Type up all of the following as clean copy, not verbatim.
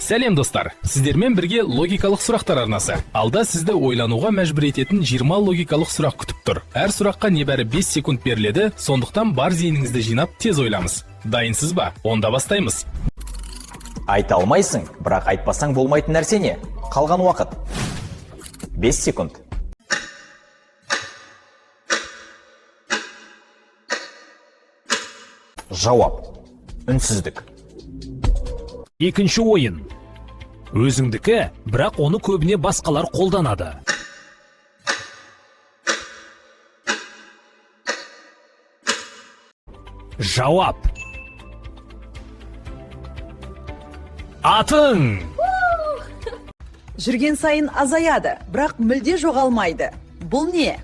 Сәлем, достар! Сіздермен бірге логикалық сұрақтар арнасы. Алда сізді ойлануға мәжбүр ететін 20 логикалық сұрақ күтіп тұр. Әр сұраққа небәрі 5 секунд беріледі, сондықтан бар зейініңізді жинап, тез ойлаңыз. Дайынсыз ба? Онда бастаймыз. Айта алмайсың, бірақ айтпасаң болмайтын нәрсе не? Қалған уақыт 5 секунд. Жауап: үнсіздік. Екінші ойын. Өзіңдікі, бірақ оны көбіне басқалар қолданады. Жауап: атың. Жүрген сайын азаяды, бірақ мүлде жоғалмайды. Бұл не?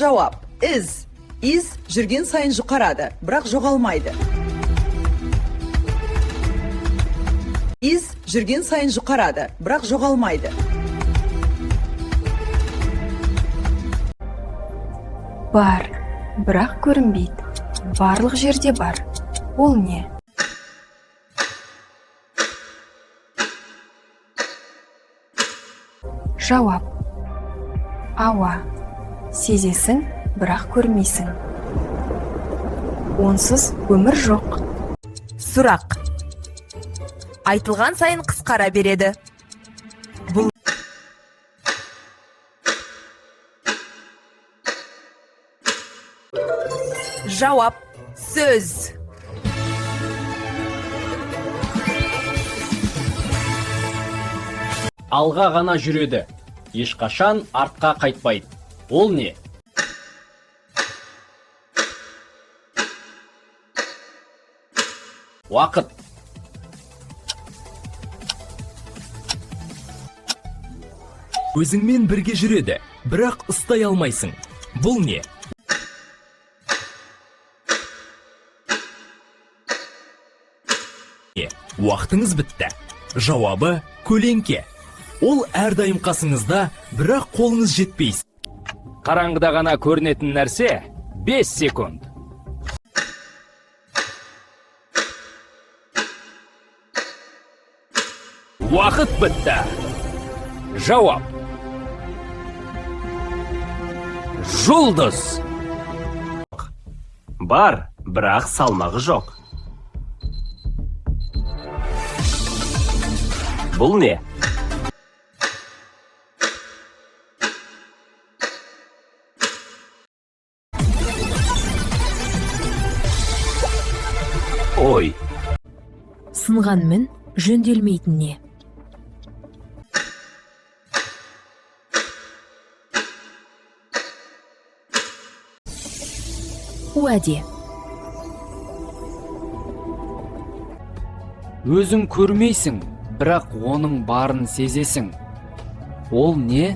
Жауап: із. Из жүрген сайын жұқарады, бірақ жоғалмайды. Из жүрген сайын жұқарады, бірақ жоғалмайды. Бар, бірақ көрінбейді. Барлық жерде бар. Ол не? Жауап: ауа. Сезесің, бірақ көрмейсің. Онсыз өмір жоқ. Сұрақ. Айтылған сайын қысқара береді. Бұл Жауап: сөз. Алға ғана жүреді, ешқашан артқа қайтпайды. Ол не? Уақыт. Өзіңмен бірге жүреді, бірақ ұстай алмайсың. Бұл не? Уақытыңыз бітті. Жауабы: көлеңке. Ол әрдайым қасыңызда, бірақ қолыңыз жетпей. Қараңғыда ғана көрінетін нәрсе. 5 секунд. Уақыт бітті. Жауап: жұлдыз. Бар, бірақ салмағы жоқ. Бұл не? Ой. Сынғанмен жөнделмейтін не? Уәде. Өзің көрмейсің, бірақ оның барын сезесің. Ол не?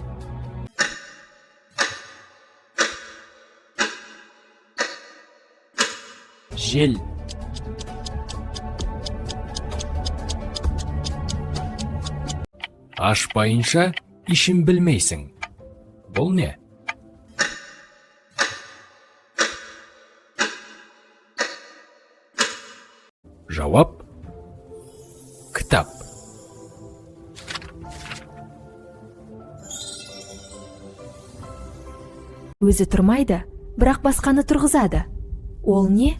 Жел. Ашпайынша ішін білмейсің. Бұл не? Жауап: кітап. Өзі тұрмайды, бірақ басқаны тұрғызады. Ол не?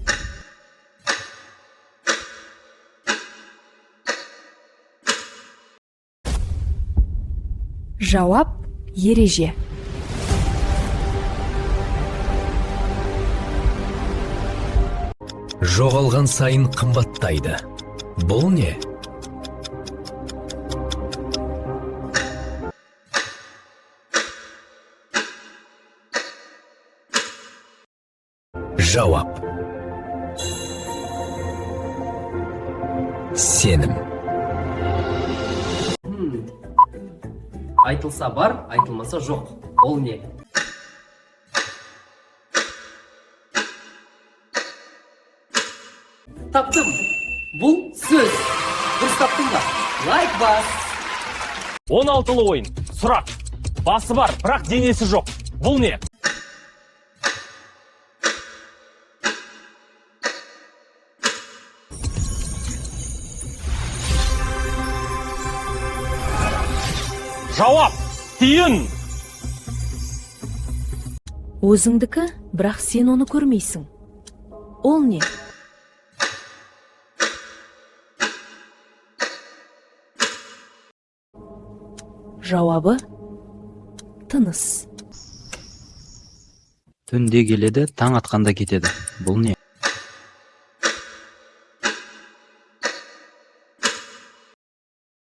Жауап: ереже. Жоғалған сайын қымбаттайды. Бұл не? Жауап: сенім. Айтылса бар, айтылмаса жоқ. Ол не? Таптым! Бұл сөз. Дұрыс таптым ба? Лайк бас! 16-лы ойын. Сұрақ. Басы бар, бірақ денесі жоқ. Бұл не? Жауап: тиын. Өзіңдікі, бірақ сен оны көрмейсің. Ол не? Жауабы: тыныс. Түнде келеді, таң атқанда кетеді. Бұл не?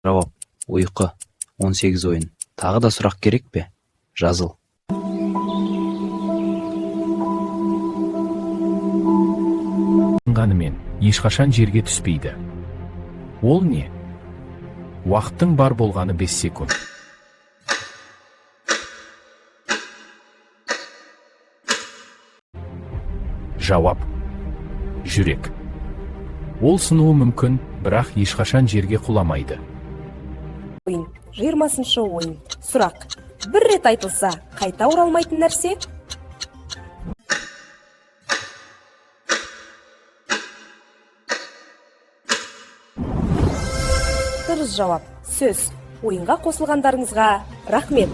Жауап: ұйқы. 18 ойын. Тағы да сұрақ керек пе? Жазыл. Ғанымен ешқашан жерге түспейді. Ол не? Уақыттың бар болғаны 5 секунд. Жауап: жүрек. Ол сынуы мүмкін, бірақ ешқашан жерге құламайды. Ойын. 20-шы ойын. Сұрақ. Бір рет айтылса, қайта оралмайтын нәрсе? Дұрыс жауап: сөз. Ойынға қосылғандарыңызға рахмет.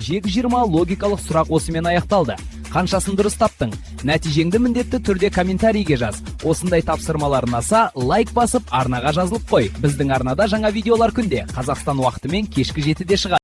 Жек 20 логикалық сұрақ осымен аяқталды. Қаншасын дұрыс таптың? Нәтижеңді міндетті түрде комментарийге жаз. Осындай тапсырмалар ұнаса, лайк басып, арнаға жазылып қой. Біздің арнада жаңа видеолар күнде Қазақстан уақытымен кешкі 7-де шығады.